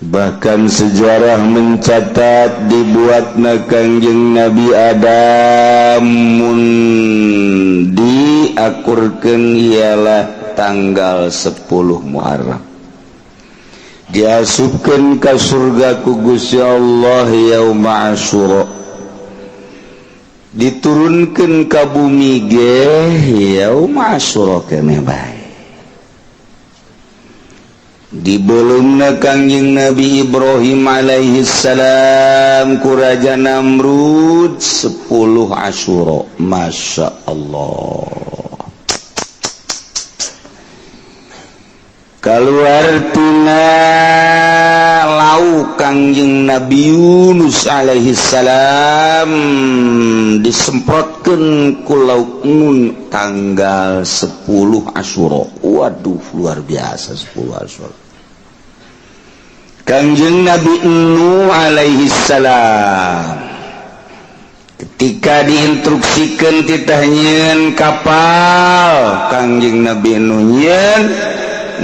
Bahkan sejarah mencatat dibuatna Kangjeng Nabi Adam mun diakurkeun ialah tanggal 10 Muharram, diasupkeun ka surga ku Gusti Allah yauma Asyura, diturunkeun ka bumi ge yauma Asyura keneh bae. Dibeuleumna Kangjeng Nabi Ibrahim alaihi salam ku Raja Namrud 10 Asyura. Masya Allah, keluar tina laut Kangjeng Nabi Yunus alaihi salam, disemprotkeun ku lauk nun tanggal 10 Asyura. Waduh, luar biasa 10 Asyura. Kangjeng Nabi Nuh alaihi salam ketika diinstruksikan titah nyieun kapal, Kangjeng Nabi Nuh nyieun,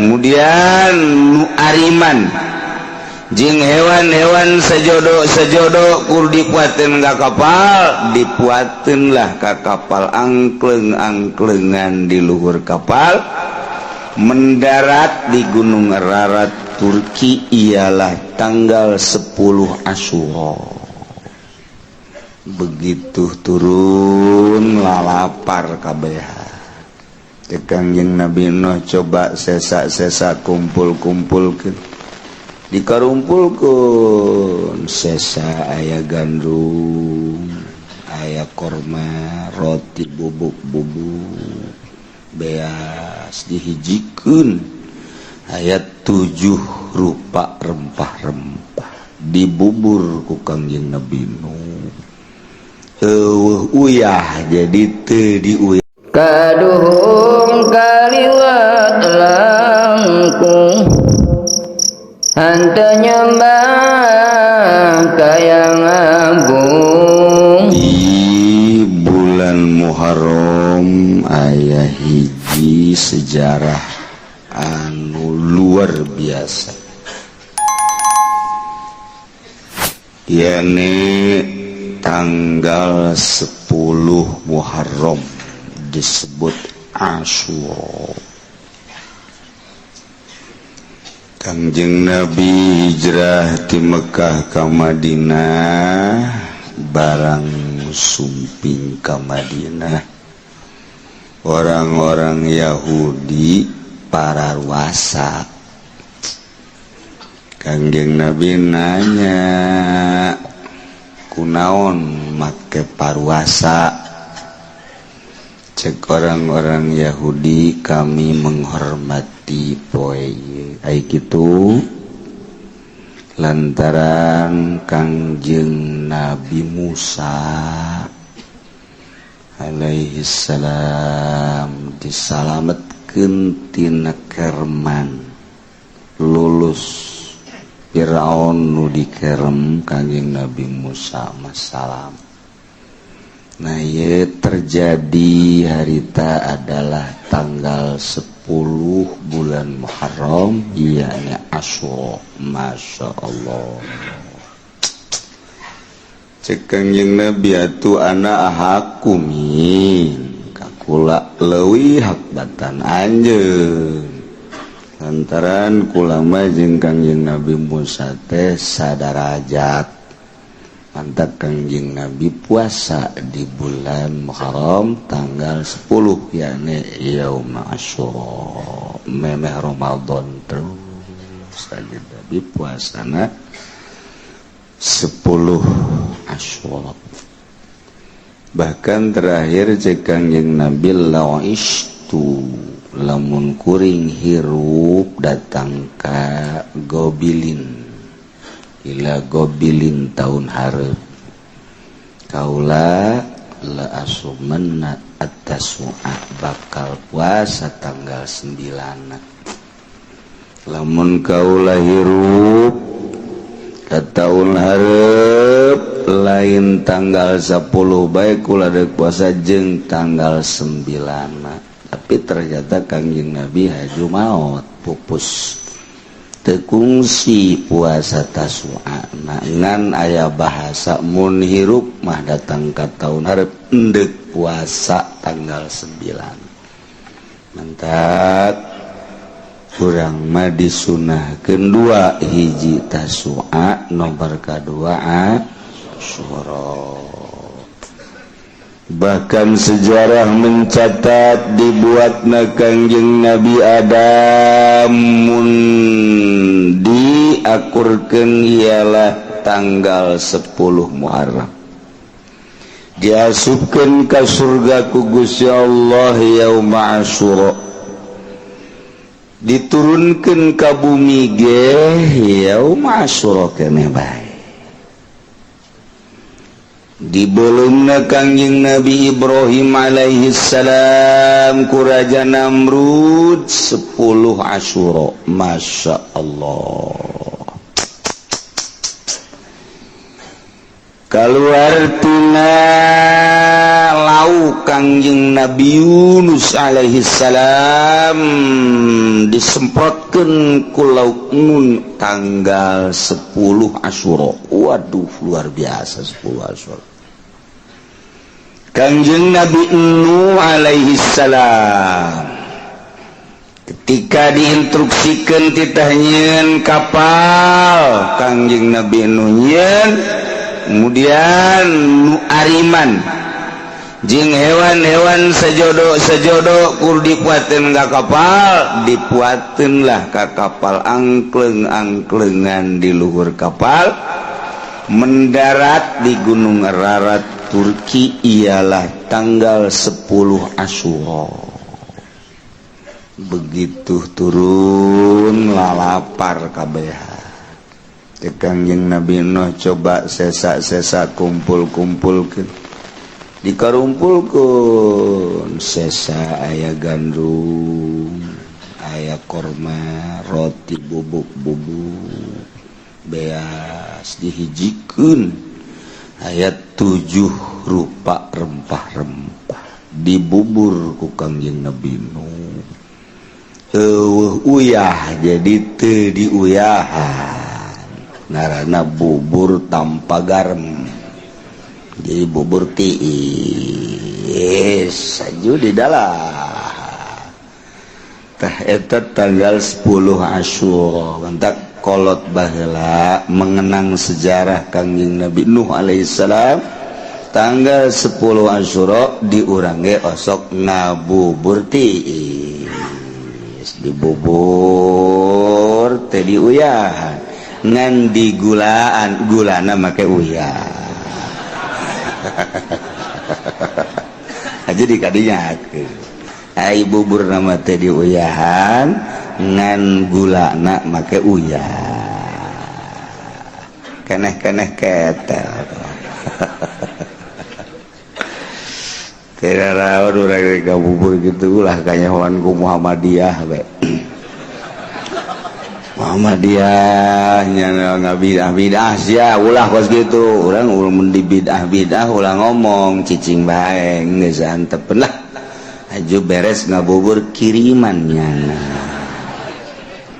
kemudian nu ariman jeung hewan-hewan sejodo sejodo kur dipuateun ka kapal. Dipuateun lah ka kapal, angkleng-angklengan di luhur kapal, mendarat di Gunung Ararat, Turki, ialah tanggal 10 Asyura. Begitu turun lalapar kabeh. Kangjeng Nabi Nuh coba sesa-sesa kumpul-kumpulkeun, dikarumpulkeun sesa, aya gandum, aya korma, roti, bubuk-bubuk, beas dihijikeun, aya tujuh rupa rempah-rempah, dibubur ku Kangjeng Nabi Nuh. Eueuh uyah, jadi teu diuyah. Kaduhung kaliwat langkung henteu nyembah ka Yang Agung. Di bulan Muharram aya hiji sejarah anu luar biasa, yakni tanggal 10 Muharram disebut Asyura. Kangjeng Nabi hijrah di Mekah ke Madinah, barang sumping ke Madinah orang-orang Yahudi pararuasa. Kangjeng Nabi nanya, "Kunaon make paruasa?" Cek orang-orang Yahudi, "Kami menghormati poe ai kitu lantaran Kangjeng Nabi Musa alaihi salam disalametkeun tina kerman, lulus Firaun nu dikerem Kangjeng Nabi Musa masalam." Nah, ye terjadi harita adalah tanggal 10 bulan Muharram, yakni Asyura. Masya Allah. Cek Kangjeng Nabi atuh, "Ana ahaqqu minka," kula leuwih hak batan anjeun, lantaran kula mah jeung Kangjeng Nabi Musa teh sadarajat. Mantap Kangjeng Nabi puasa di bulan Muharram tanggal 10, yakni Yaum Asyura, memeh Ramadan terus Kangjeng Nabi puasana 10 Asyura. Bahkan terakhir cek Kangjeng Nabi, "Lau istu," lamun kuring hirup datang ka Gobilin, ila Gobilin, tahun hareup, kaula la asumanna at-tasu'a, bakal puasa tanggal 9 lamun kaula hirup ka tahun hareup. Lain tanggal 10 bae kula deuk puasa, jeung tanggal 9. Tapi ternyata Kangjeng Nabi haju maot, pupus. Teu kungsi puasa Tasua ngan aya bahasa mun hirup mah datang ka taun hareup endek puasa tanggal 9. Mantap, kurang mah disunahkeun dua hiji, Tasua, nomor kadua Asyura. Bahkan sejarah mencatat dibuatna Kangjeng Nabi Adam mun diakurkeun ialah tanggal 10 Muharram, diasupkeun ka surga ku Gusti Allah yauma Asyura, diturunkeun ka bumi ge yauma Asyura keneh bae. Dibeuleumna Kangjeng Nabi Ibrahim alaihi salam ku Raja Namrud 10 Asyura. Masya Allah, keluar tina laut Kangjeng Nabi Yunus alaihi salam, disemprotkeun ku lauk nun tanggal 10 Asyura. Waduh, luar biasa 10 Asyura. Kangjeng Nabi Nuh alaihi salam ketika diinstruksikan titah nyieun kapal, Kangjeng Nabi Nuh nyieun, kemudian nu ariman jeung hewan-hewan sejodo sejodo kur dipuatin ka kapal. Dipuatin lah ka kapal, angkleng-angklengan di luhur kapal, mendarat di Gunung Ararat, Turki, ialah tanggal 10 Asyura. Begitu turun lalapar kabeh. Kangjeng Nabi Nuh coba sesa-sesa kumpul-kumpulkeun, dikarumpulkeun sesa, aya gandum, aya korma, roti bubuk-bubuk, beas dihijikeun, aya tujuh rupa rempah-rempah, dibubur ku Kangjeng Nabi Nuh. Eueuh uyah, jadi teu diuyahan, ngaranna bubur tanpa garam, jadi bubur tiis saju di dalam. Tah, eta tanggal 10 Asyura. Mantak kolot baheula mengenang sejarah Kangjeng Nabi Nuh alaihissalam tanggal 10 Asyura di urang ge osok ngabubur tiis, dibubur teh diuyahan, ngan digulaan, gulana make uyah aja di kadinya. Ai bubur nama teh diuyahan, ngan gulana make uyah, keneh-keneh ketel. Tidak rawan urang bubur gitu lah kanyahoan ku Muhammadiyah we. Muhammadiyah nya ngabidah bidah sia, ulah kos gitu. Urang mun di bidah bidah ulah ngomong, cicing bae geus antepeun lah. Aju beres ngabubur kiriman nyana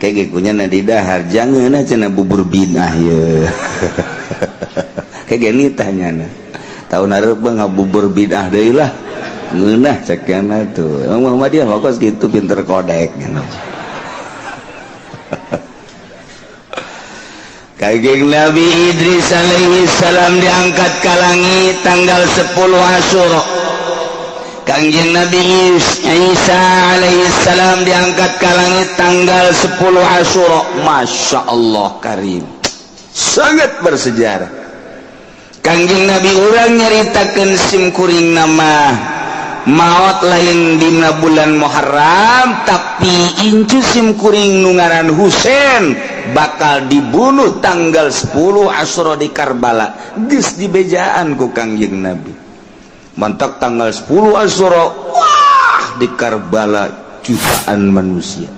kayak kunya na di dahar, jangan cenah bubur bidah ye. Kayak gini tanya tahun hareup ngabubur bidah deui lah, ngeunah cekana tuh. Emang Muhammadiyah kos gitu pinter kodek gitu. Kangjeng Nabi Idris alaihi salam diangkat ke langit tanggal 10 Asyura. Kangjeng Nabi Isa alaihi salam diangkat ke langit tanggal 10 Asyura. Masya Allah karim, sangat bersejarah. Kangjeng Nabi urang nyaritakeun sim kuring nama maot lain dina bulan Muharram, tapi incu sim kuring nu ngaran Husain bakal dibunuh tanggal 10 Asyura di Karbala. Geus dibejaan ku Kangjeng Nabi. Mantak tanggal 10 Asyura, wah, di Karbala jutaan manusia.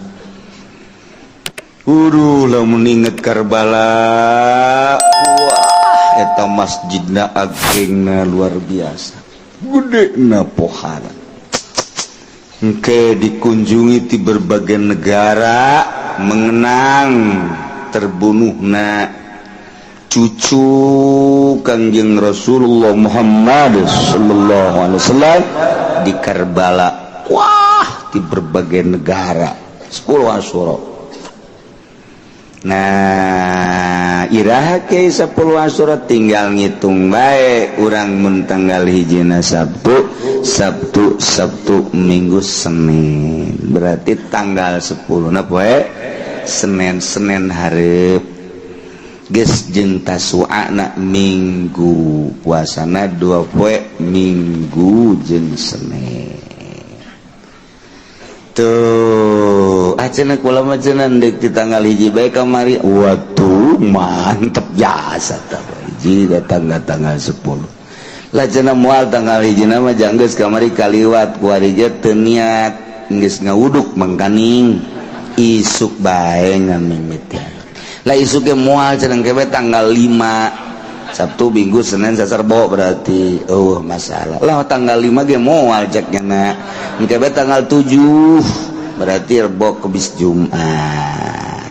Uduh, lamun inget Karbala, wah, eta masjidna agengna luar biasa, gede na pohara. Engke dikunjungi di berbagai negara mengenang. Terbunuhna cucu Kangjeng Rasulullah Muhammad sallallahu alaihi wasallam di Karbala. Wah, di berbagai negara 10 Asyura. Nah, iraha ke 10 Asyura tinggal ngitung bae urang mun tanggal hijina Sabtu, Sabtu, Sabtu, Minggu, Senin. Berarti tanggal 10 na poe Senin, Senin hareup geus jeung Tasu'ana Minggu, puasana 2 poe, Minggu jeung Senin. Tuh, cenah kula mah cenah deuk di tanggal 1 bae kamari. Waduh, mantep jasa tah hiji datang tanggal 10. Lah cenah moal tanggal 1 mah janggeus kamari kaliwat kuari ge teu niat geus ngawuduk mangkaning isuk bae ngamimiti. Lah isuk ge moal cenah ke tanggal 5 Sabtu, Minggu, Senin, Selasa, Rebo berarti oh masalah. Lah tanggal 5 ge moal cek nya engke tanggal 7 berarti Rebo, Kemis, Jumat,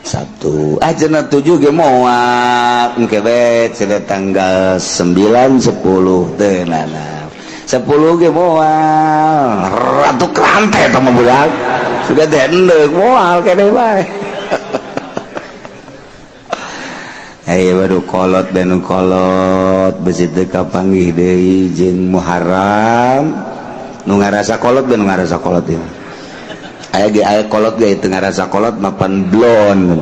Sabtu. Ah cenah 7 ge moal engke bae cenah tanggal 9, 10 teu nana. 10 ge moal ratu kerante eta mah budak. Sudah dendek moal kene bae. Hey, baru kolot benu kolot besi teu kapanggih deui jeung Muharram. Nu ngarasa kolot benu ngarasa kolot ieu. Aya ge aya kolot ge teu ngarasa kolot mapan blon.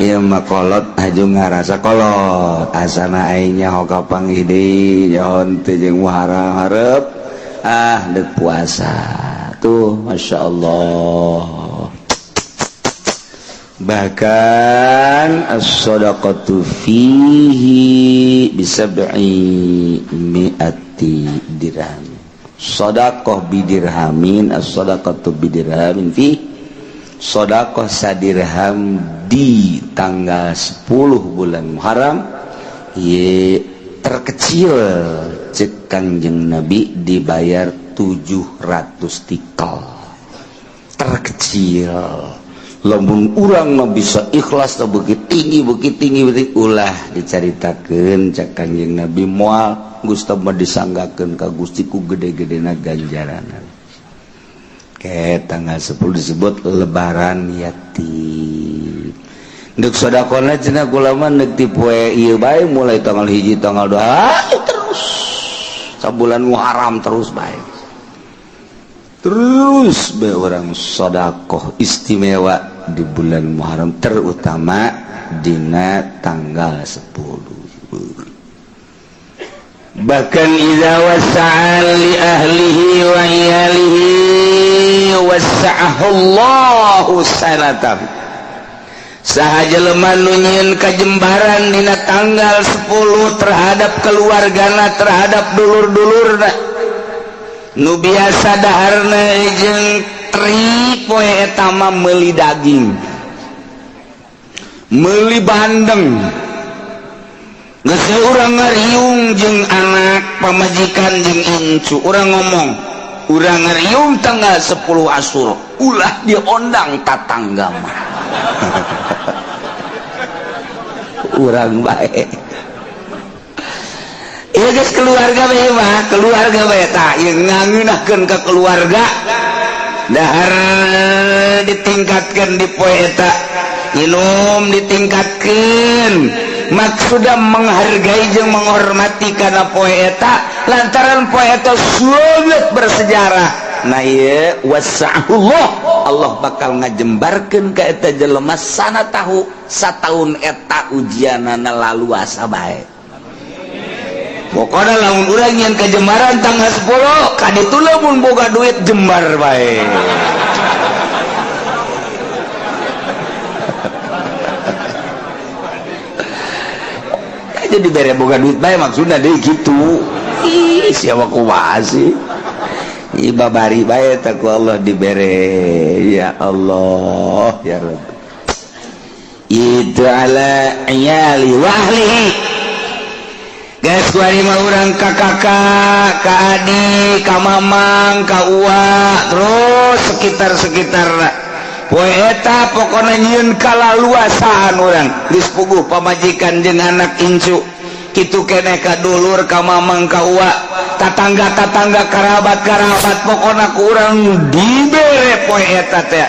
Ieu mah kolot haju ngarasa kolot. Asana aing nyaho kapanggih deui nyaho teu jeung Muharram hareup ah deuk puasa. Tuh Masya Allah. Bahkan as-sadaqatu fihi bisab'i mi'ati dirham. Sadaqah bidirhamin, as-sadaqatu bidirhamin fi sadaqah sadirham di tanggal 10 bulan Muharram ye terkecil cek Kangjeng Nabi dibayar 700 tikal. Terkecil. Lamun urang mah bisa ikhlas begitu tinggi begitu tinggi begitu ulah dicaritakeun cek Kangjeng Nabi moal Gusti mah disanggakeun ka Gusti ku gede-gedena ganjaran. Ke tanggal 10 disebut lebaran yatim. Deuk sedekahna cenah kula mah deuk ti poe ieu bae mulai tanggal 1 tanggal 2 terus sabulan Muharram terus bae. Terus bae urang sedekah istimewa di bulan Muharram terutama dina tanggal 10. Bahkan idza wasa'a li ahlihi wa iyalihi wasa'ahu Allahu sanatan. Saha jelema nu nyieun kajembaran dina tanggal 10 terhadap keluargana, terhadap dulur-dulurna nu biasa daharna jeung teri poe eta mah meuli daging, meuli bandeng. Geus urang ngariung jeung anak pamajikan jeung incu, urang ngomong urang ngariung tanggal 10 Asyura ulah diondang tatangga mah. Urang bae ieu geus keluarga bae mah, keluarga bae tah ieu ngangeunahkeun ka keluarga dahar ditingkatkeun di poe eta, minum ditingkatkeun maksudna menghargai jeung menghormati kana poe eta lantaran poe eta sangat bersejarah. Nah ieu wasa'ullah Allah bakal ngajembarkeun ka eta jelema sana tahu sataun eta ujianana laluasa bae. Pokoknya lamun urang yang kejembaran tanggal 10 kaditu lamun boga duit jembar bae. Jadi bere boga duit bae maksudna deui kitu. Ih, siapa kumaha sih? Ih, babari bae teh ku Allah dibere. Ya Allah, ya Rabb. Itu ala iyali wa ahlihi. Guys, kuari mah urang ka kakak, ka adik, ka mamang, ka uwa, terus sekitar-sekitar. Poe eta pokona nyieun kalaluasaan urang geus puguh pamajikan jeung anak incu kitu keneh ka dulur, ka mamang, ka uwa, tatangga-tatangga, karabat-karabat, pokona ku urang dibere poe eta teh.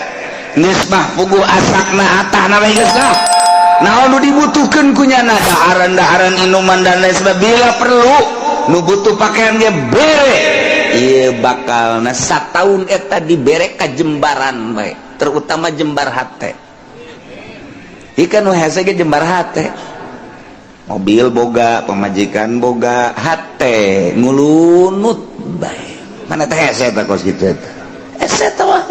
Geus mah puguh asakna atahna we geus lah. Naon nu dibutuhkeun ku nyana, daharan-daharan, inuman, dan lain sebagainya. Bila perlu nu butuh pakaian ge bere. Ieu bakalna sataun eta dibere kajembaran bae, terutama jembar hate. Ikan nu hese ge jembar hate. Mobil boga, pamajikan boga, hate ngulunut bae. Mana teh hese eta kos kitu eta? Hese teh mah.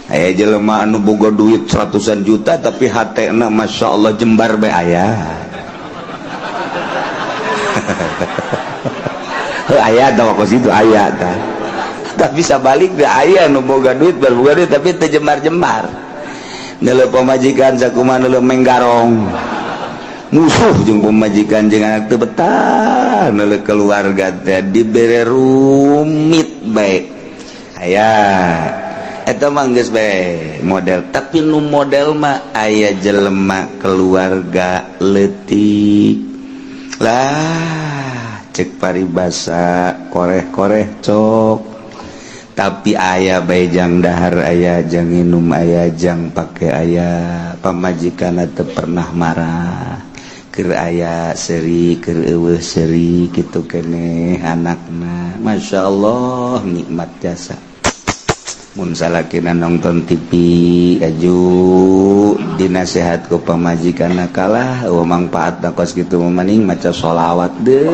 Aya jelema anu boga duit ratusan juta tapi hatena Masya Allah jembar bae aya. Heuh, aya tah kos itu aya tah. Tapi sabalik da aya nu boga duit, boga duit tapi teu jembar-jembar. Neuleuh pamajikan sakumaha neuleuh menggarong. Musuh jeung pamajikan jeung anak teu betah, neuleuh keluarga teh dibere rumit bae. Aya eta mah geus bae model, tapi nu model mah aya jelema keluarga leutik lah, cek paribasa koreh-koreh cok, tapi aya bae jang dahar, aya jang minum, aya jang pake, aya pamajikan teu pernah marah, keur aya seuri, keur eueuh seuri, kitu keneh anakna. Masya Allah, nikmat jasa. Mun salakina nonton TV aju dinasehat ku pamajikanna, "Kalah, eueuh mangpaatna kos kitu mah, mending maca sholawat deh."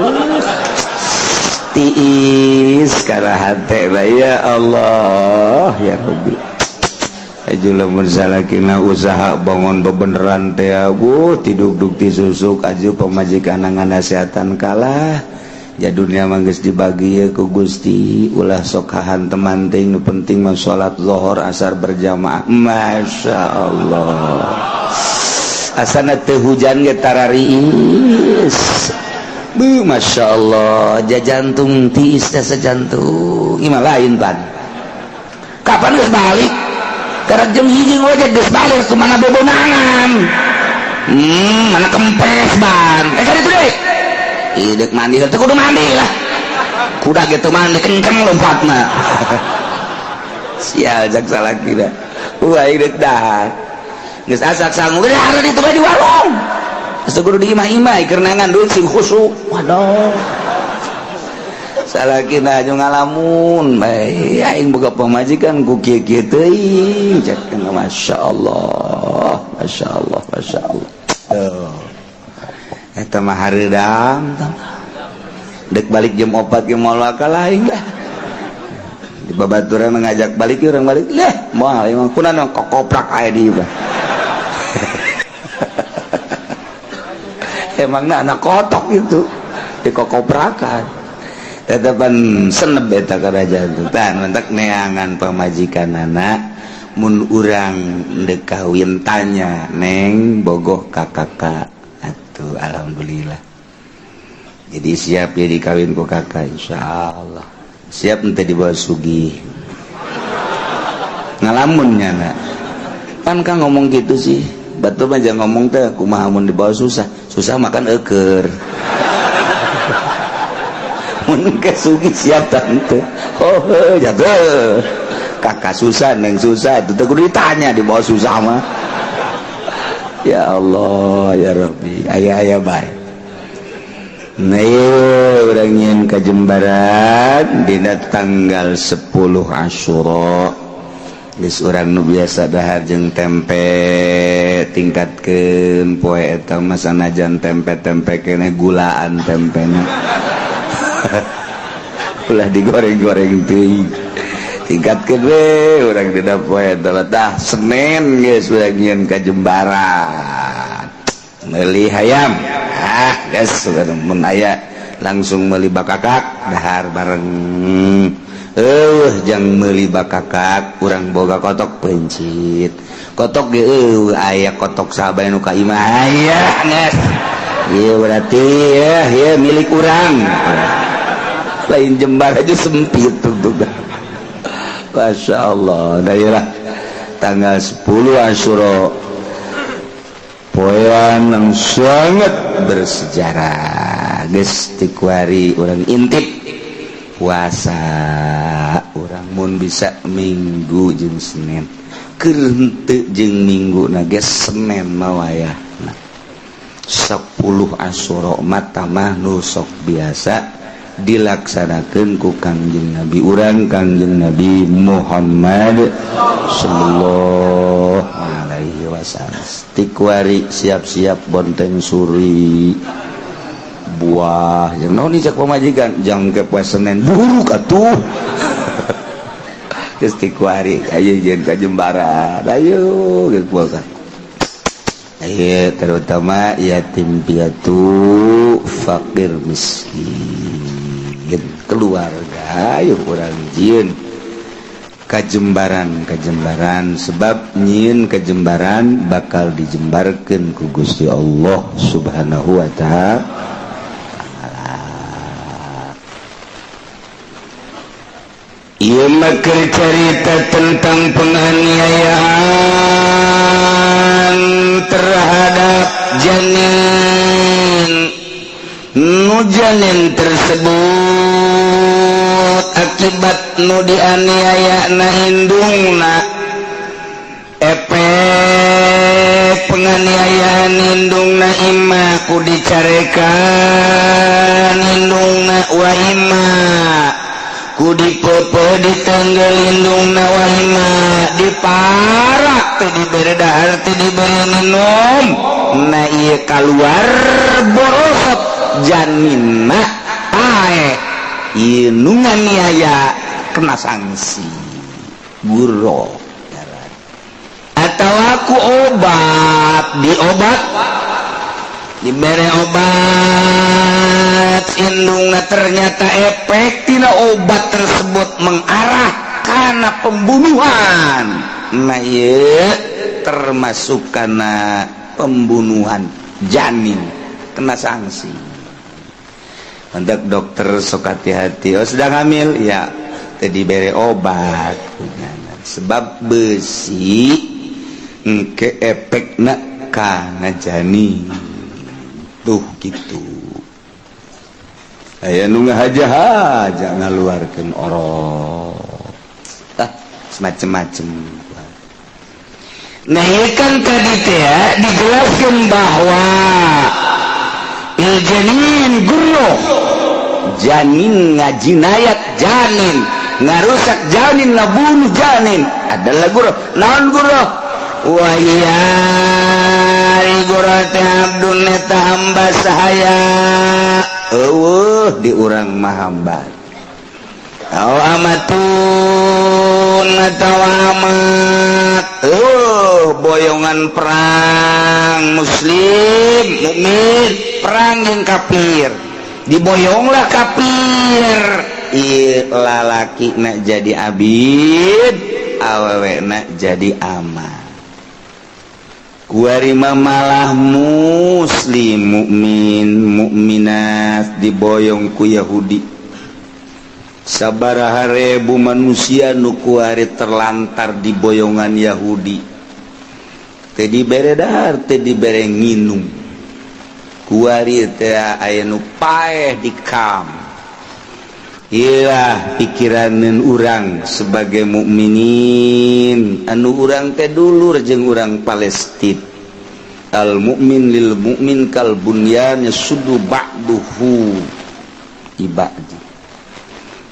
Tiis kana hate bae, ya Allah ya Rabbi. Aju lamun salakina usaha bangun bebeneran teh, abuh tiduk-duk tisusuk, aju pamajikan nganasehatan, "Kalah ja, dunia mah geus dibagi ye ku Gusti, ulah sok hahanteman teuing, nu penting mah salat zuhur asar berjamaah." Masya Allah, asana teu hujan ge tarariis. Bu, Masya Allah, ja jantung tiis teh, sejantung imah lain pan. Kapan geus balik? Karena jam 1 wae geus balik, kemana bebonangan? Mana kempes ban? Eh, kan itu deh. Ih, dek mandi, teu kudu mandi lah. Kuda gitu mandi kenceng lompatna. Sial jak salah kira. Wah, dek dah. Geus asak sangu geus ada itu di warung. Geus kudu di imah-imah keur neangan duit sing khusuk. Waduh. Salakina aju ngalamun bae, aing boga pamajikan ku kieu-kieu teuing cek. Masya Allah, Masya Allah, Masya Allah. Tuh. Eta mah hareudang. Dek balik jam 4 ge moal kalah aing lah. Di babaturan ngajak balik, urang balik lah, moal emang kunaon kokoprak aya di mah. Emangna anak kotok itu dikokoprakan. Tetepan seneb eta kerajaan tuh. Tan mentak neangan pamajikan anak mun urang dek kawin tanya, "Neng, bogoh ka kakak?" Atuh alhamdulillah. Jadi siap ya dikawin ku kakak, insyaallah. Siap ente dibawa sugih. Ngalamunnya nak. Pan kan ngomong gitu sih. Batu mah jangan ngomong teh kumaha mun dibawa susah. Susah makan eker. Mun ke sugih siap tante. Oh, jaga. Kakak susah, neng susah, itu teh kudu ditanya dibawa susah mah. Ya Allah, ya Rabbi, aya-aya bae. Nah, urang nyieun kajembaran dina tanggal 10 Asyura. Geus urang nu biasa dahar jeung tempe tingkatkeun poe eta mah, sanajan tempe-tempe keneh gulaan tempena. Ulah digoreng-goreng teuing. Tingkatkeun we urang dina poe eta tah. Senin geus urang nyieun kajembaran. Meuli hayam. Ah, geus mun aya langsung meuli bakakak dahar bareng. Eueuh jang meuli bakakak, urang boga kotok pencit. Kotok ge eueuh, aya kotok sahabat nu ka imah aya geus. Ieu berarti ya, ieu milik urang. Lain jembar aja sempit tuh. Masya Allah, nah iyalah. Tanggal 10 Asyura, poean yang sangat bersejarah. Geus ti kuari urang intip puasa urang, mun bisa Minggu jeung Senin. Keur henteu jeung Minggu na geus Senin mah wayahna 10 Asyura mata mah nu sok biasa dilaksanakan ku Kangjeng Nabi urang, Kangjeng Nabi Muhammad sallallahu alaihi wasallam. Ti kuari siap-siap bonteng suri buah yang naon cek pamajikan jang ke poe Senin buruk atuh. Geus ti kuari ayo jeung ka Jembaran, ayo geus puasa. Ayo, terutama yatim piatu, fakir miskin, keluarga, ayo urang jieun kajembaran kajembaran, sebab nyieun kajembaran bakal dijembarkan ku Gusti Allah Subhanahu wa Ta'ala. Ieu mah keur carita tentang penganiayaan terhadap janin, nu janin tersebut akibat nu dianiaya na indungna. Efek penganiayaan indungna imma ku dicarekan indungna, wa imma ku dipepe ditanggal indungna, wa imma diparak teu dibere dahar, teu dibere minum. Nah, ieu kaluar borosot janinna paeh. Ieu nu nganiaya kena sanksi guro atau aku obat, diobat, dibere obat indungna, ternyata efek tina obat tersebut mengarah karena pembunuhan. Nah, ieu termasuk karena pembunuhan janin, kena sanksi. Untuk dokter sok hati-hati. Oh, sedang hamil ya, tadi bere obat, sebab besi ke efek nak kana janin tuh gitu. Aya nu ngahaja-haja ngaluarkeun orok, ah, semacam-macam. Nah, ini kan tadi teh ya, dijelaskan bahwa il janin guru, janin ngajinayat, janin ngarusak, janin ngabunuh janin adalah guru. Naon guru? Wa iya, guru teh abdun, eta hamba sahaya. Eueuh di urang mah hamba. Aw amatun atawa amat. Boyongan perang muslim mukmin perang yang kafir, diboyonglah kafir. Ieu lalaki nak jadi abid, awewe nak jadi amat. Kuari mah malah muslim mukmin mukminat diboyong ku Yahudi. Sabaraha ribu manusia nu kuari terlantar di boyongan Yahudi, teu dibere dahar, teu dibere nginum. Kuari teh aya nu paeh di kam. Iyalah pikiran urang sebagai mukminin, anu urang teh dulur jeung urang Palestina. Al mukmin lil mukmin kal bunyan yasuddu ba'duhu ibadi.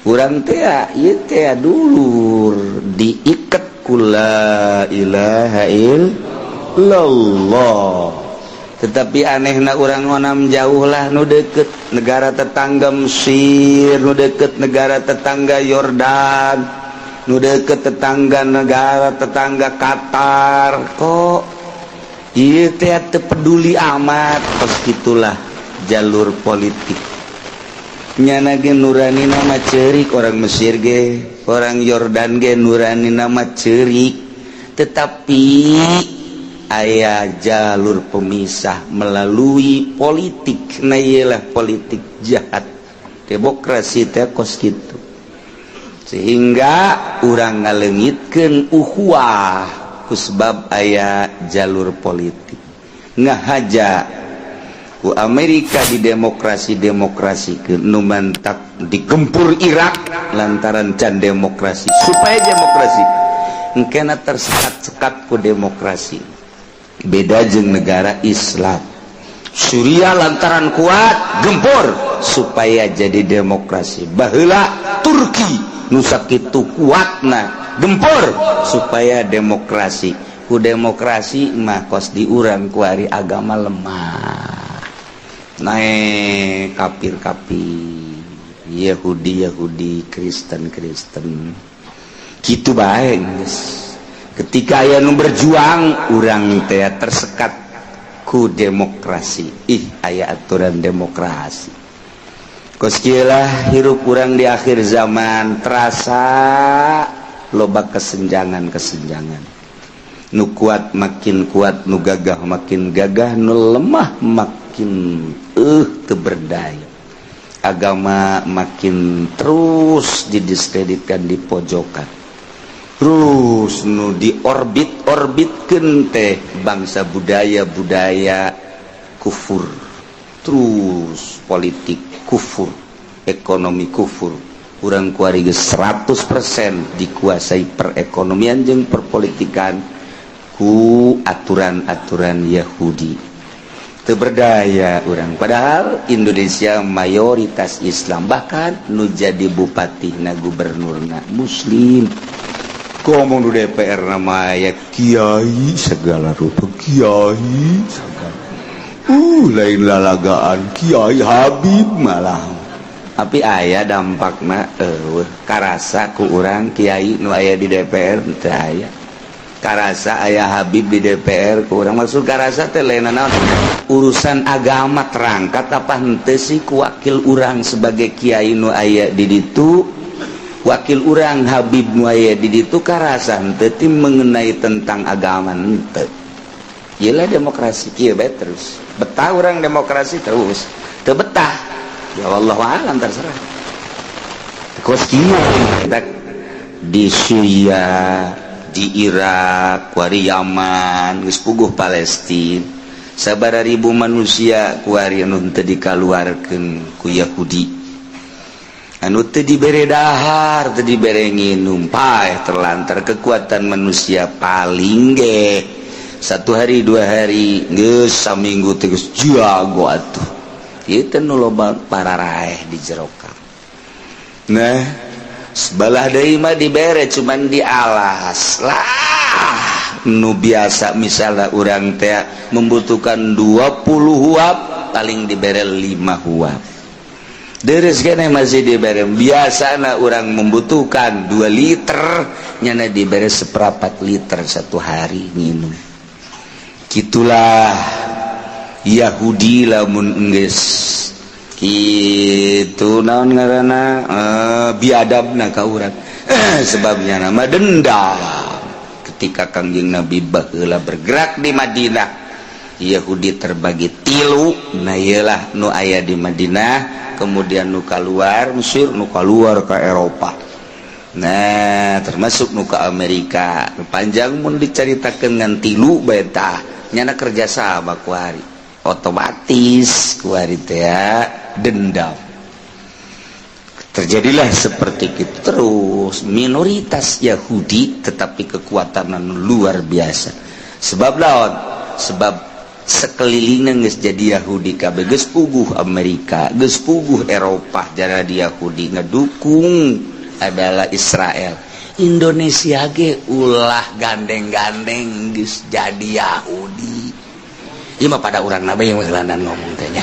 Urang teh ieu teh dulur, diikat ku la ilaha illallah. Tetapi anehna urang onam jauh lah, nu deket negara tetangga Mesir, nu deket negara tetangga Yordan, nu deket tetangga negara tetangga Qatar, kok ieu teh teu peduli amat. Pas gitulah jalur politik nyana ge, nurani nama cerik. Orang Mesir ge, orang Yordan ge nurani nama cerik, tetapi aya jalur pemisah melalui politik. Nah, iyalah politik jahat demokrasi teh kos gitu, sehingga urang ngalengitkeun ukhuwah. Kusebab aya jalur politik ngahaja ku Amerika di demokrasi demokrasi ke nu mantak digempur Irak lantaran can demokrasi, supaya demokrasi. Engkena tersekat-sekat ku demokrasi. Beda jeung negara Islam. Suriah lantaran kuat gempur supaya jadi demokrasi. Baheula Turki nu sakitu kuatna gempur supaya demokrasi. Ku demokrasi mah kos di urang kuari agama lemah, naik kafir-kafir, Yahudi Yahudi, Kristen Kristen, gitu baik geus. Ketika aya nu berjuang, urang teh tersekat ku demokrasi. Ih, aya aturan demokrasi. Kos kieu lah hirup urang di akhir zaman, terasa loba kesenjangan-kesenjangan. Nu kuat makin kuat, nu gagah makin gagah, nu lemah makin teu berdaya. Agama makin terus didiskreditkan, di pojokan. Terus nu diorbit orbitkeun teh bangsa budaya-budaya kufur, terus politik kufur, ekonomi kufur. Urang kuari geus 100% dikuasai perekonomian jeung perpolitikan ku aturan-aturan Yahudi. Teu berdaya urang, padahal Indonesia mayoritas Islam, bahkan nu jadi bupati na gubernurna muslim. Ngomong di DPR nama aya kiai segala rupa, kiai segala, lain lalagaan, kiai, Habib malah. Tapi aya dampakna karasa ku urang kiai nu aya di DPR? Teu aya karasa aya Habib di DPR ku urang. Maksud karasa teh lain naon, urusan agama terangkat apa henteu sih ku wakil urang sebagai kiai nu aya di ditu, wakil urang Habib nu aya di ditu, karasa henteu ti mengenai tentang agama? Henteu. Iyalah, demokrasi kieu bae terus. Betah urang demokrasi terus, teu betah ya wallahu alam, terserah. Kos kieu di Suriah, di Irak kuari, Yaman geus puguh, Palestina sabara ribu manusia kuari anu teu dikaluarkeun ku Yahudi, anu teu dibere dahar, teu dibere nginum, paeh terlantar. Kekuatan manusia paling ge satu hari, 2 hari, geus saminggu teh geus jago atuh. Ieu teh nu loba pararaeh di jero. Nah, sebelah deui mah dibere, cuman dialas lah. Nu biasa misalnya urang teh membutuhkan 20 huab, paling dibere 5 huab. Deres kene masih dibere. Biasana urang membutuhkan 2 liter, nyana dibere seperempat liter satu hari minum. Gitulah Yahudi lamun enggeus kitu, naon ngaranna, biadabna ka urang. Sebabnya nama dendam. Ketika Kangjeng Nabi baheula bergerak di Madinah, Yahudi terbagi tilu. Nah, iyalah nu aya di Madinah, kemudian nu keluar Mesir, nu keluar ke Eropa, nah termasuk nu ke Amerika. Panjang mun diceritakan ngan tilu beta nyana kerjasama kuari, otomatis kuari teh dendam. Terjadilah seperti itu terus, minoritas Yahudi tetapi kekuatan luar biasa. Sebab lawan, sebab sekelilingnya geus jadi Yahudi kabeh, geus puguh Amerika, geus puguh Eropa jadi Yahudi, ngedukung adalah Israel. Indonesia ge ulah gandeng-gandeng geus jadi Yahudi. Ieu mah pada urang nabe yang landan ngomong teh nya.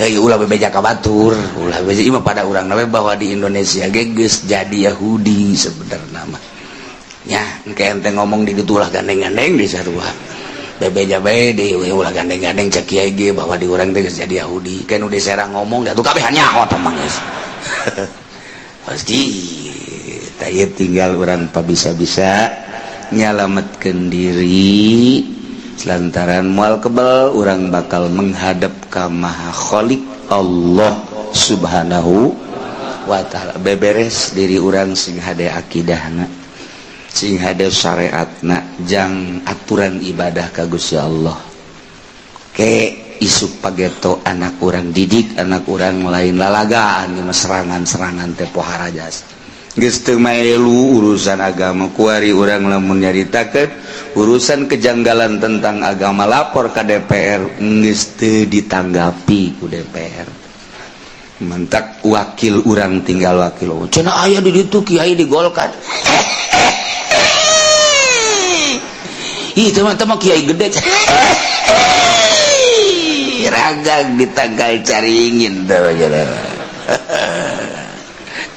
Hei, ulah bebeja ka batur, ulah bebeja. Ieu mah pada urang nabe bahwa di Indonesia ge geus jadi Yahudi sebenarnya mah. Nya, engke ente ngomong di ditu ulah gandeng-gandeng di sarua. Bebeja bae di ulah gandeng-gandeng, cek kiai ge bahwa di urang teh geus jadi Yahudi. Kan udah serang ngomong da tuh kabeh nyaho mah geus. Pasti tah tinggal urang pabisa-bisa nyalametkeun diri lantaran mual kebal urang bakal menghadap ka Maha Khalik Allah Subhanahu wa Ta'ala. Beberes diri urang sing hade akidahna. Sing hade syariatna jang aturan ibadah ka Gusti Allah. Ke isuk pageto anak urang didik anak urang lain lalagaan mah serangan-serangan teh pohara jasa. Geus teu maelu urusan agama kuari urang lamun nyaritakeun urusan kejanggalan tentang agama lapor ka DPR geus teu ditanggapi ku DPR. Mentak wakil urang tinggal wakil. Cenah aya di ditu kiai di Golkar. Ih teman-teman kiai gede. Ragang ditanggal caringin tuh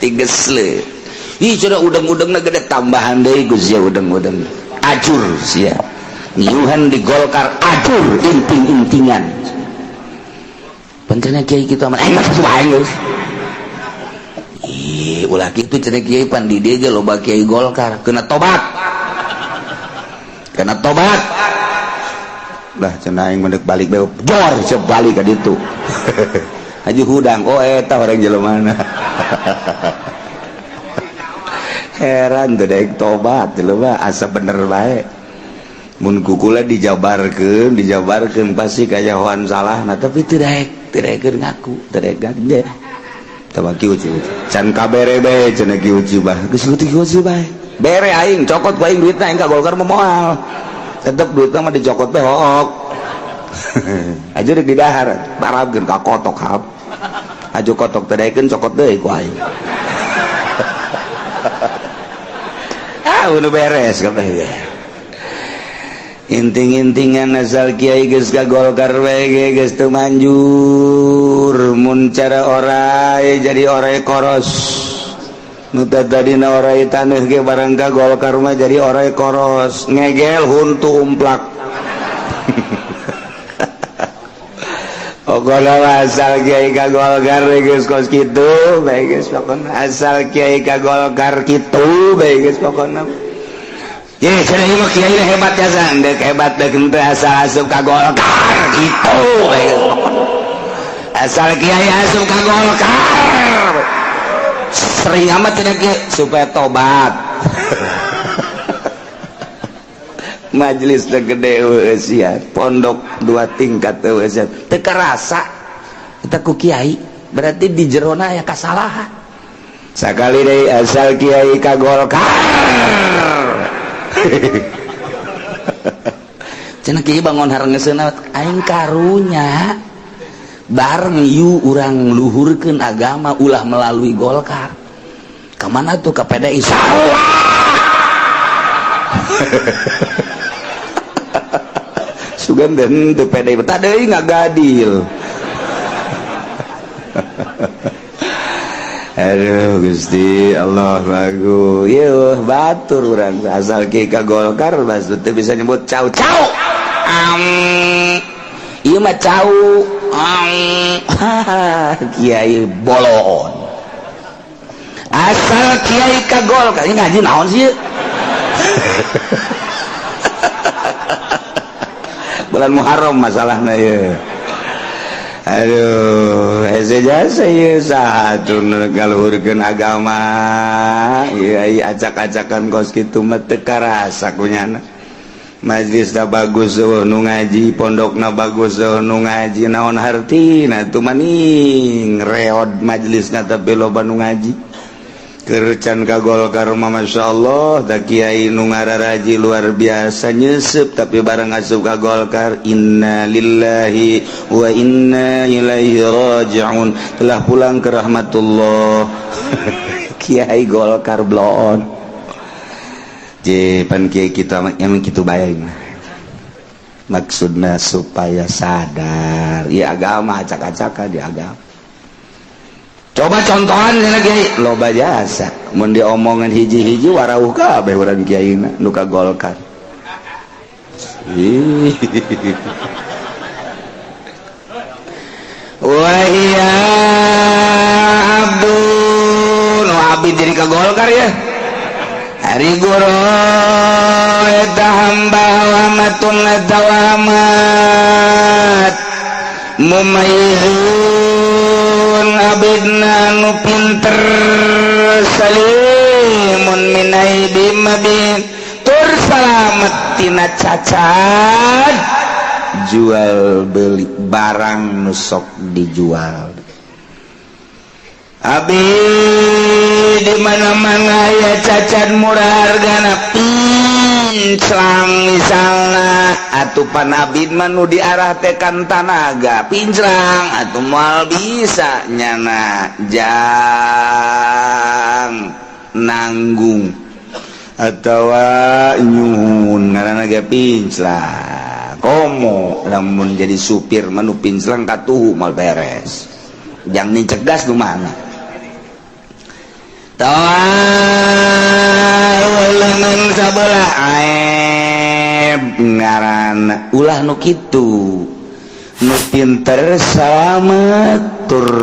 tigesle. Ih cenah udang-udangna gede tambahan deui Gus ya udang-udang. Ajur sia. Ngiuhan di Golkar ajur inting-intingan. Pentingnya kiai kitu amat enak bae geus. Ih ulah kitu cenah kiai pan di dieu ge loba kiai Golkar kena tobat. Kena tobat lah cenah aing mendek balik bae jor siap balik ka ditu. Haji hudang oh eta orang jelema. Heran teu daek tobat jelema asa bener bae. Mun kukula dijabarkeun dijabarkeun pasti kajahoan salahna tapi teu daek teu daekeun ngaku teu daek gede. Tah kieu can kabere bae cenah kieu bah geus kieu bae. Bere aing cokot ku aing duitna aing ka Golkar mah moal. Tetep duitna mah dicokot teh hook. Aja rek didahar, barabkeun ka kotok hap. Aju kotok teh daekeun cokot deui ku aing. Ah, nu beres kabeh. Inting-intingan asal kiai geus ka Golkar bae ge geus teu manjur mun cara orai jadi orai koros. Nu tadina orai taneuh ge barang ka Golkar mah jadi orai koros ngegel huntu umplak. Pokona asal kiai ka Golkar geus kos kitu bae geus pokona asal kiai ka Golkar kitu bae geus pokona. Ye cenah ieu mah kiai hebat jasa deuk hebat deuk henteu asal asup ka Golkar kitu bae geus pokona. Asal kiai asup ka Golkar sering amat tidak supaya tobat. Majelis gede eueuh pondok dua tingkat eueuh teu karasa eta ku kiai berarti di jerona aya kasalahan sakali deui asal kiai ka Golkar. Cenah kiai bangun harengeseuna aing karunya bareng yu urang luhurkeun agama ulah melalui Golkar. Kemana tuh ke PDI? Salah. Sugan den teu PDI tah deui ngagadil. Aduh Gusti Allah bagus. Ieu batur urang asal kieu ka Golkar bas teu bisa nyebut cau cau. Ieu mah cau. Kiai bolon. Asal kiai ka Golkar ini ngaji naon sih? Bulan Muharram masalahna ieu. Aduh, hese jasa ieu saha tuh ngaluhurkeun agama. Ieu ai acak-acakan kos kitu mah teu karasa kunyana. Majlisna bagus eueuh nu ngaji, pondokna bagus eueuh nu ngaji, naon hartina tuh maning reod majlisna tapi loba nu ngaji. Kercan ka Golkar mah masyaallah da kiai nu ngararaji luar biasa nyeuseub tapi bareng asup ka Golkar inna lillahi wa inna ilaihi rajiun telah pulang ke rahmatullah. Kiai Golkar bloon je pan kiai kita emang kitu bae maksudna supaya sadar ieu agama acak-acakan di agama. Coba contohan lagi loba jasa mun diomongan hiji-hiji warauh kabeh urang kiaina nu ka Golkar. Wa iya abdun wa abid jadi ka Golkar ya. Hari guru eta hamba wa matun dawamat mumayyizun abidna nu pinter salim Salimun min aibin mabin, tur salamet tina cacat jual beli barang nu sok dijual. Abi di mana-mana ya cacat murah hargana, pinclang misalnya, atuh pan abdi mah nu diarah tekan tanaga pinclang, atuh moal bisa nyana jang nanggung atawa nyuhun, ngaranna ge pinclang. Komo lamun jadi supir mah nu pinclang katuhu moal beres, jang nincek gas nu mana. Tawa lengan sabelah aib ngaranna. Ulah nu kitu, nu pinter salamet, tur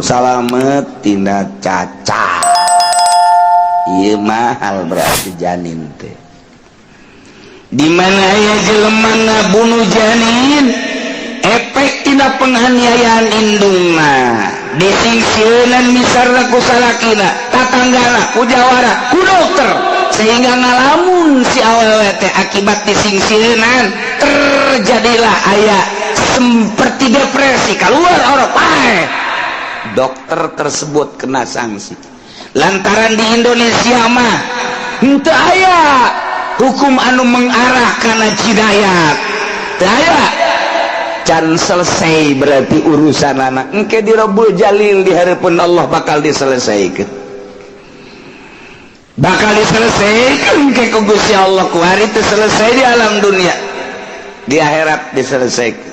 salamet tina cacat. Ieu mahal berarti janin teh. Di mana aya jelema ngabunuh janin, efek tina penganiayaan indungna disingsieunan misalna ku salakina, tatanggana, ku jawara, ku dokter, sehingga ngalamun si awewe teh. Akibat disingsieunan terjadilah aya seperti depresi, keluar orang pae. Dokter tersebut kena sanksi lantaran di Indonesia mah henteu aya hukum anu mengarah kana jinayat. Teu aya, can selesai berarti urusan anak. Engke di Rabbul Jalil, di hadapan Allah bakal diselesaikan, bakal diselesaikan ke ku Gusti Allah. Ku hari itu selesai di alam dunia, di akhirat diselesaikan.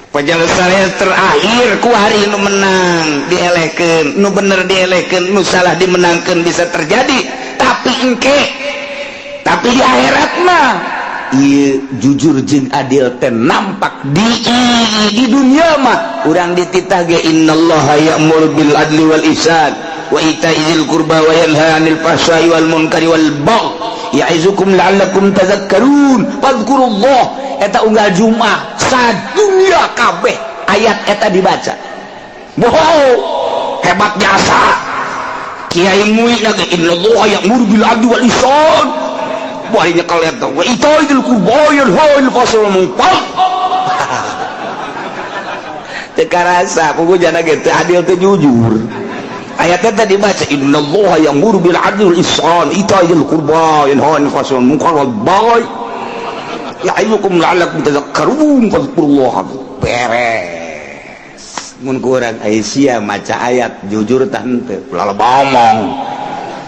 Penyelesaian terakhir ku hari nu menang dielehkeun, nu bener dielehkeun, nu salah dimenangkeun, bisa terjadi. Tapi engke, tapi di akhirat mah ieu jujur jeung adil teh nampak di dunia mah. Urang dititah ge, innallaha ya'muru bil adli wal ihsan wa ita'i dzil qurba wa yanha 'anil fahsya'i wal munkari wal baghi ya'izukum la'allakum tadhakkarun fadhkurullah. Eta unggal Jumat sadunya kabeh ayat eta dibaca. Bohong, hebat jasa Kiai Mui lagi, innallaha ya'muru bil adli wal ihsan. Wah, nyekel eta wa ita'i dzil qurba yanha 'anil fahsya'i wal munkar. Teu karasa puguh jana ge teu adil, teu jujur. Ayatnya tadi dibaca, innallaha ya'muru bil adli wal ihsan ita'i dzil qurba yanha 'anil fahsya'i wal munkar wal baghi ya'izukum la'allakum tadhakkarun fadhkurullah. Beres. Mun kurang Aisyah maca ayat jujur tah henteu, ulah ngomong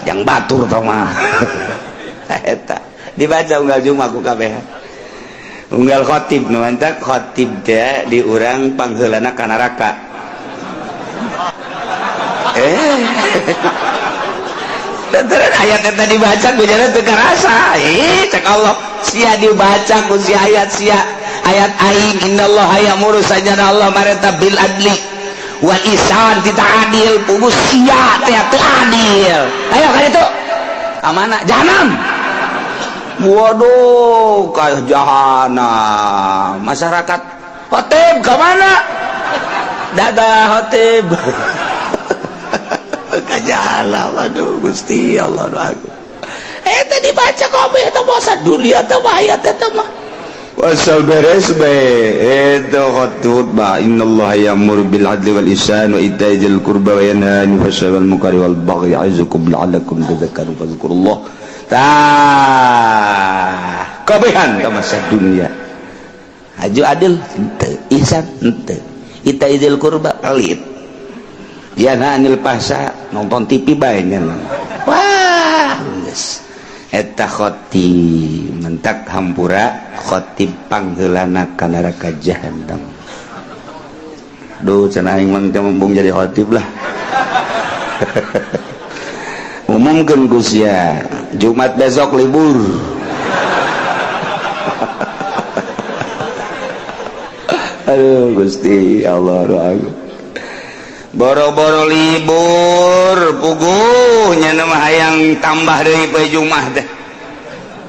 yang batur tah mah. Eta dibaca unggal Jumat ku kabeh, unggal khotib. Nu mantak khotib teh di urang pangheulana ka neraka. Terus ayat eta dibaca gujana teu karasa. Ih, cek Allah, sia dibaca ku si ayat, sia ayat aing, innallaha ya'muru, sajana Allah mareta, bil adli wal ihsan, tita adil. Puguh sia teh teu adil. Ayo ka ditu, ka mana? Jahanam. Waduh, kayak jahanam. Masyarakat, khotib ka mana? Dadah, khotib. Ka jahanam. Aduh, Gusti Allah, aduh. Tadi dibaca kabeh eta masa dunia teh mah ayat eta mah. Wasal beres bae itu khutbah, innallaha ya'muru bil adli wal ihsan wa ita'i dzil qurba wa yanha 'anil fahsya'i wal munkari wal baghi ya'izukum la'allakum tadhakkarun fadhkurullah. Tah, kabehan ka masa dunia. Haju adil henteu, ihsan henteu, ita'i dzil qurba pelit, yanha 'anil fahsya nonton TV bae nya. Wah, geus eta khotib mentak hampura, khotib pangheulana ka neraka jahanam. Duh, cenah aing mah teu embung jadi khotib lah. Umumkeun ku sia Jumat besok libur. Aduh, Gusti Allah, aduh. Boro-boro libur, puguh nya mah hayang tambah deui poe Jumat teh.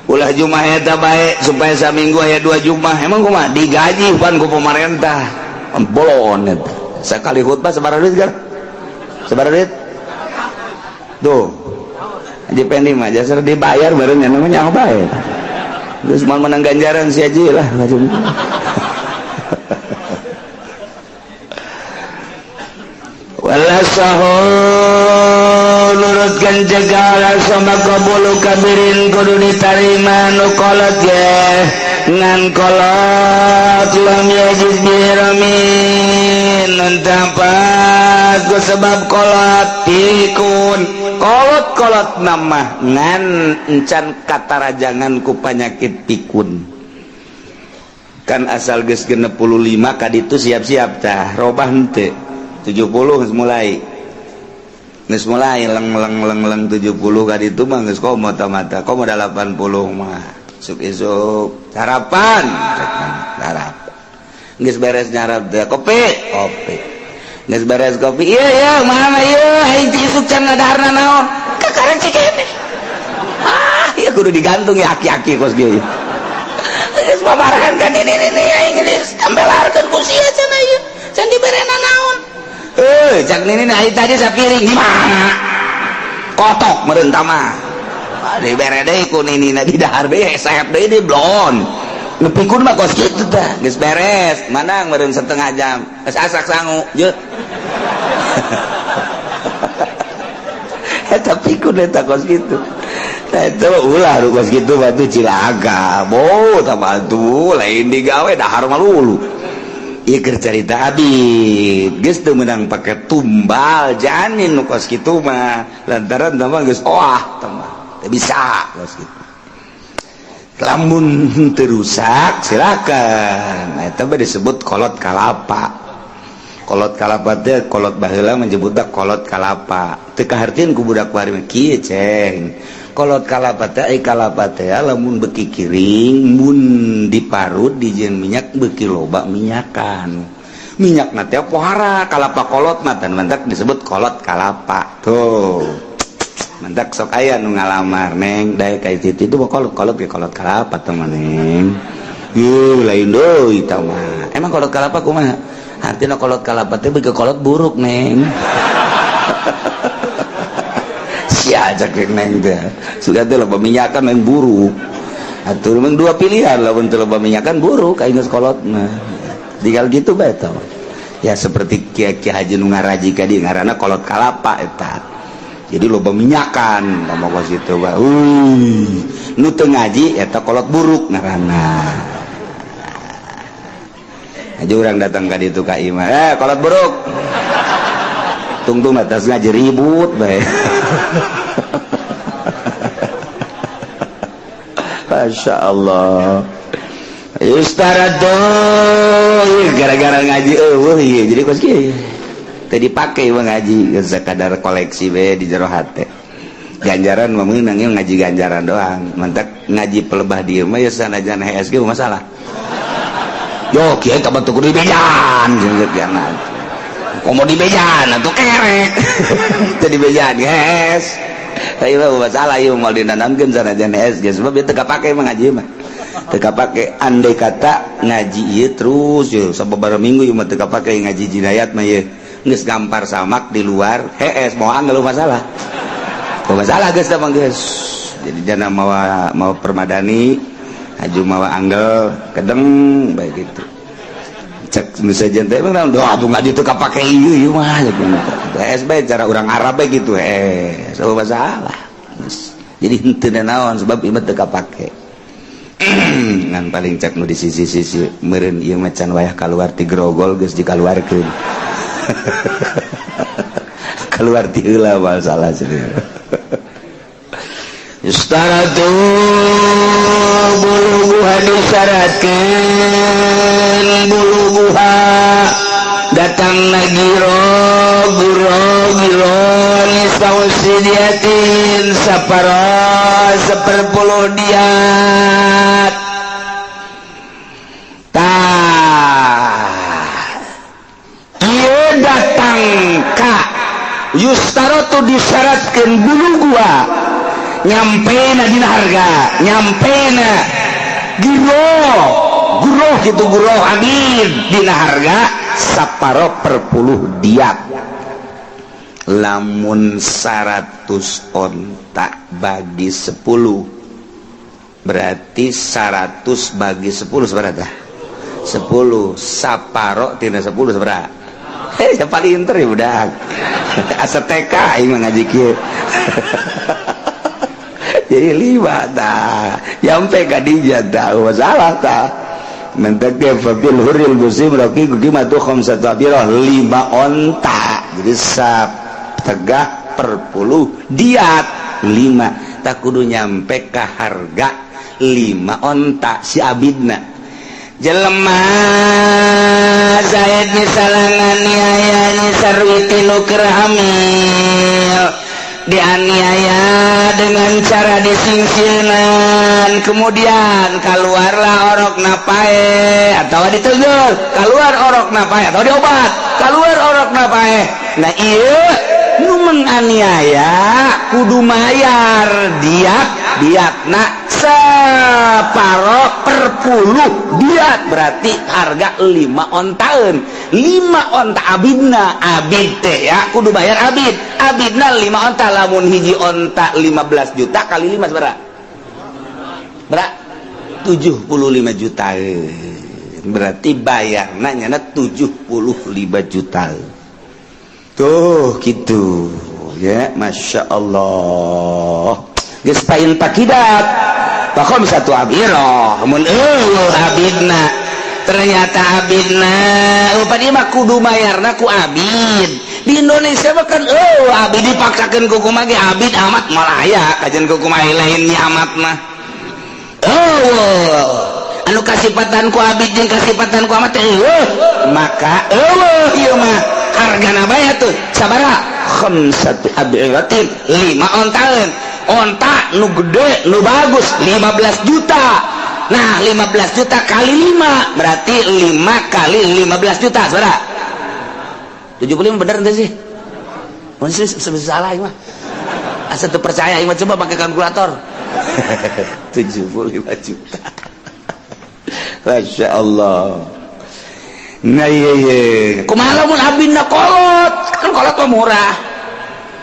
Ulah Jumat eta bae supaya saminggu aya dua Jumat. Emang kumaha digaji pan ku pemerintah? Bolon eta. Sekali khutbah sabaraha duit, gar? Sabaraha duit? Tuh. Haji Pendi mah jasa dibayar bareng namanya apa bae. Terus mau menang ganjaran si Haji lah. Wala sahu nurutkan cegala sama kabulu kabirin kudu ditarima nu kolot ge ngan kolot lam yajid biramin nun tampat ku sebab kolot pikun kolot-kolot nama ngan encan katarajangan ku panyakit pikun kan asal geus 65 kaditu siap-siap tah robah henteu 70 geus mulai geus mulai leng leng leng leng 70 kaditu mah geus komo mata komo 80 mah isuk isuk sarapan sarapan geus beres nyarap teh kopi kopi geus beres kopi iya iya mana ieu hayang isuk can ngadaharna naon kakara cikene ah ieu kudu digantung ya aki-aki kos kieu geus babarahan kan ini ini aing geus tambelarkeun ku sia cenah ieu can diberena naon cak nini nah tadi sapiring di mana kotok meureun mah dibere deui ku ninina di dahar deui sehep deui di blon nu pikun mah kos kitu tah geus beres manang meureun setengah jam geus asak sangu je eta pikun eta kos kitu tah eta ulah nu kos kitu mah tuh cilaka bo tah mah lain digawe dahar mah lulu ieu keur carita abid geus teu meunang pake tumbal janin nu kos kitu mah lantaran tah mah geus oah tah mah teu bisa kos kitu lamun teu rusak silakan eta mah disebut kolot kalapa. Kolot kalapa teh kolot baheula menyebutna kolot kalapa teu kahartieun ku budak bari mah kieu ceng kolot kalapa teh ai kalapa teh lamun beuki kiring mun diparut dijieun minyak beuki loba minyakan minyakna teh pohara kalapa kolot mah tan mantak disebut kolot kalapa tuh mantak sok aya nu ngalamar neng daek ka itu mah kolot kolot ge kolot kalapa teh mah neng yuh lain deui tah mah emang kolot kalapa kumaha artina kolot kalapa teh beuki kolot buruk neng sia cek neng teh sudah teh loba minyakan yang buruk atuh memang dua pilihan lamun teu loba minyakan buruk aing geus kolot mah tinggal gitu bae tah ya seperti kiai haji nu ngaraji ka dieu ngaranna kolot kalapa eta jadi loba minyakan ngomong kos kitu bae nu teu ngaji eta kolot buruk ngaranna aja urang datang ka ditu ka imah kolot buruk tungtung atas ngaji ribut bae. Masya Allah Yustarado gara-gara ngaji eueuh ieu jadi kos kieu teu dipake mah ngaji sakadar koleksi bae di jero hate ganjaran mah meunang ngaji ganjaran doang mantak ngaji pelebah dieu mah ya sanajan HSG masalah yo kiai kabantu kudu dibejan jangan komo dibejan atuh kerek teu dibejan guys tapi mah masalah ieu moal dinanamkeun sanajan HSG sebab ieu teu kapake mah ngaji mah teu kapake andai kata ngaji ieu terus ye sababaraha minggu ieu mah teu kapake ngaji jinayat mah ieu geus gampar samak di luar hees moal ngeluh masalah masalah geus tah mah geus jadi jana mawa mawa permadani haju mawa anggel kedeng bae gitu cek nu sejen teh emang naon doa atuh ngaji teu kapake ieu ieu mah hees bae cara urang Arab bae gitu hees eueuh masalah jadi henteu naon sebab ieu mah teu kapake ngan paling cek nu di sisi-sisi meureun ieu mah can wayah kaluar ti grogol geus dikaluarkeun keluar ti heula masalah cenah Yustaratu buluguha disyaratkeun buluguha datang giro guro giro nisausidiatin saparo seperpuluh diat tah ieu datang ka yustaratu disyaratkeun buluguha nyampena dina harga nyampena giro guroh gitu guroh amin dina harga saparo per puluh diat lamun 100 100 onta bagi 10, berarti 100 bagi 10 seberapa? 10. Saparo tina 10 seberapa? Hei, yang paling inter ya budak asa TK aing ngaji kieu. Jadi lima tah, nyampe ka dinya tah, masalah tah. Mentek fabil hurril muslim raqiqu qimatu khamsatu abirah, lima onta. Jadi tegah per puluh diat lima, tak kudu nyampe ke harga lima onta si abidna. Jelema Zaid misalnya nganiaya Nyi Sarwiti nu keur hamil, dianiaya dengan cara disingsilnan, kemudian keluarlah orok paeh atau ditegur, keluar orok paeh atau diobat, keluar orok paeh. Nah, iya, nu menganiaya kudu mayar diat. Diatna separo per puluh diat, berarti harga lima ontaun, lima onta abidna. Abid teh ya kudu bayar abid. Abidna lima onta. Lamun hiji onta 15 juta kali 5 seberapa? Berapa? 75 juta. Berarti bayarna nyana 75 juta tuh gitu ya. Masya Allah, geus pain takidat satu abirah. Mun eueuh abidna, ternyata abidna upadi mah kudu mayarna ku abid. Di Indonesia mah kan eueuh abid, dipaksakeun ku kumaha ge abid amat malah aya kajian ku kumaha lainnya amat mah. Eueuh anu kasipatan ku abid jeung kasipatan ku amat eueuh, maka eueuh ieu mah hargana bae tuh sabaraha? Khamsatu abiratin, lima ontaeun. Onta nu gede nu bagus 15 juta. Nah, 15 juta kali 5 berarti 5 kali 15 juta saudara, 75. Bener ente sih? Masih salah mah, asa teu percaya mah. Coba pakai kalkulator, 75 juta. Masya Allah. Nah, iya. Kumaha lamun abina kolot? Kan kolot mah murah.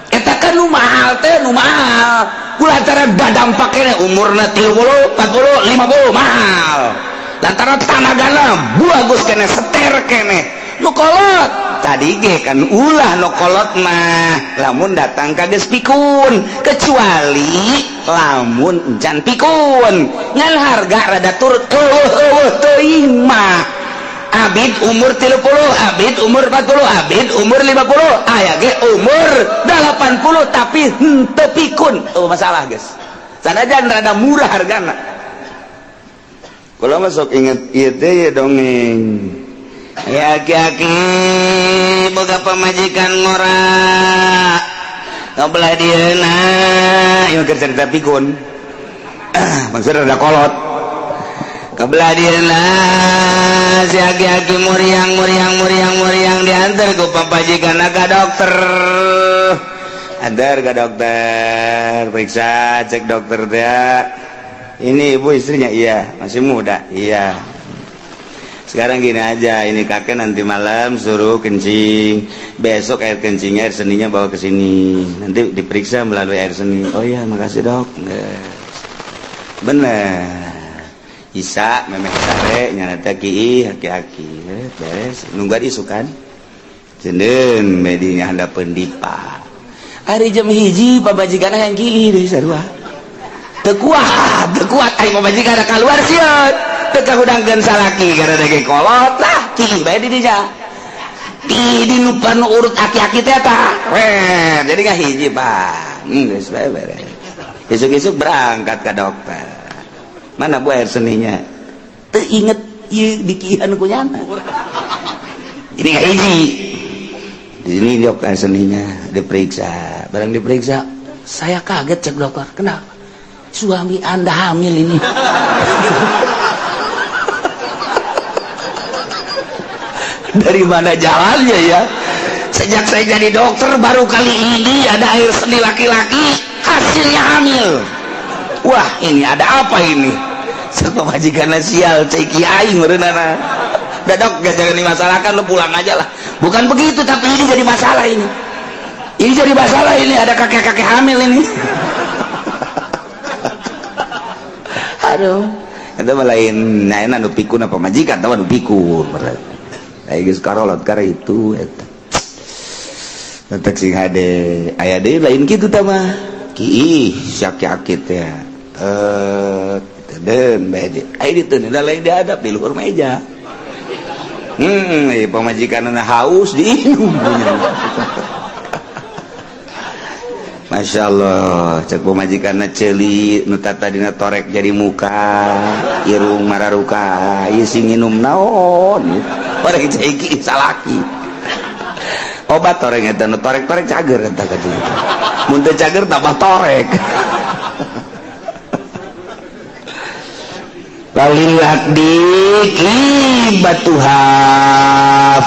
Eta kan nu mahal teh, nu mahal kulantaran dadampak kene umurna 30, 40, 50 mahal. Lantaran tanagana bagus kene, seter kene. Nu kolot tadi ge kan ulah. Nu kolot mah lamun datang ka geus pikun, kecuali lamun encan pikun ngan harga rada turut. Eueuh eueuh teuing mah abid umur 30, abid umur 40, abid umur 50, aya ge umur 80 tapi henteu pikun. Oh, masalah guys, sanajan rada murah hargana. Kalau masuk inget ieu teh ya dongeng ya, aki-aki boga pamajikan ngora ngobelah dieuna. Ieu keur cerita pikun, maksudnya rada kolot. Kebelah dieuna si aki-aki muriang muriang muriang muriang, diantar ku pamajikan ka dokter. Antar ke dokter, periksa. Cek dokter teh, "Ini ibu istrinya?" "Iya." "Masih muda?" "Iya." "Sekarang gini aja, ini kakek nanti malam suruh kencing. Besok air kencingnya, air seninya bawa ke sini, nanti diperiksa melalui air seni." "Oh iya, makasih, Dok." Bener, Isa memeh sare nyana teh ki aki-aki beres nungguan isukan jeneng medinya handapeun dipa. Ari jam 1 pamajikan yang ki deui sarua teu kuat, teu kuat aing pamajikan keluar, sieun teu kahudangkeun salaki gara ge kolot lah. Ki bae di dinya di di nu urut aki-aki teh tah weh, jadi ngahiji, Pak. Geus bae beres. Isuk-isuk berangkat ke dokter. "Mana, Bu, air seninya?" "Teu inget ieu dikihan ku nyana." Ini ngahiji di sini, dok, air seninya diperiksa. Barang diperiksa, "Saya kaget," cek dokter. "Kenapa?" "Suami Anda hamil ini." Dari mana jalannya ya? Sejak saya jadi dokter baru kali ini ada air seni laki-laki hasilnya hamil. Wah, ini ada apa ini? Pamajikan sial, cek aing meureunana. Dadok, gak, jangan dimasalahkan, lu pulang aja lah. Bukan begitu, tapi ini jadi masalah ini. Ini jadi masalah, ini ada kakek-kakek hamil ini. Aduh, itu mah lain, nah nu pikun apa majikan tahu nu pikun berarti. Aya geus karolot kara itu eta. Tetek sing hade aya deui lain kitu tah mah. Ki sak-akit ya. Eh, den bae aya ditu lain dihadap di luhur meja. Pamajikan haus diinum. Masya Allah, cek pamajikan ceuli nu tadina torek jadi muka irung mararuka, ieu sing nginum naon torek cai salaki obat torek eta nu torek-torek cager eta ka dieu mun teu cager tambah torek. Falil aqdi qibatuha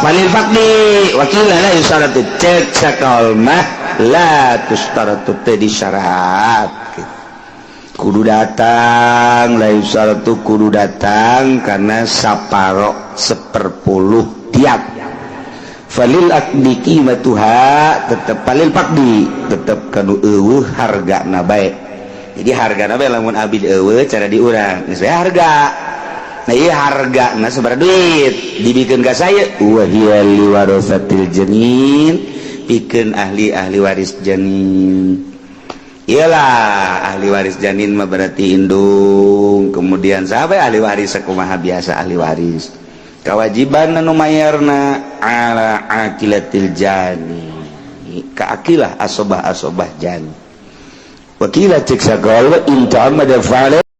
falil faqdi wakila la yusaratu cek sakal mah la tustaratu teu disyarat kudu datang, la yusaratu kudu datang karena saparo 1/10 tiap. Falil aqdi qimatuha tetep falil faqdi tetep kanu eueuh hargana bae. Jadi harga nabe lamun abid eueuh cara diurang geus we harga. Nah ieu harga na sabaraha duit dibikeun ka saya wa hiya liwarasatil janin, pikeun ahli-ahli waris janin. Iyalah ahli waris janin mah berarti indung, kemudian sahabat ahli waris sakumaha biasa ahli waris. Kewajiban anu mayarna ala aqilatil jani. Ka aqilah asobah-asobah jani. Wakila cek sakal in ta'ammada fa'ala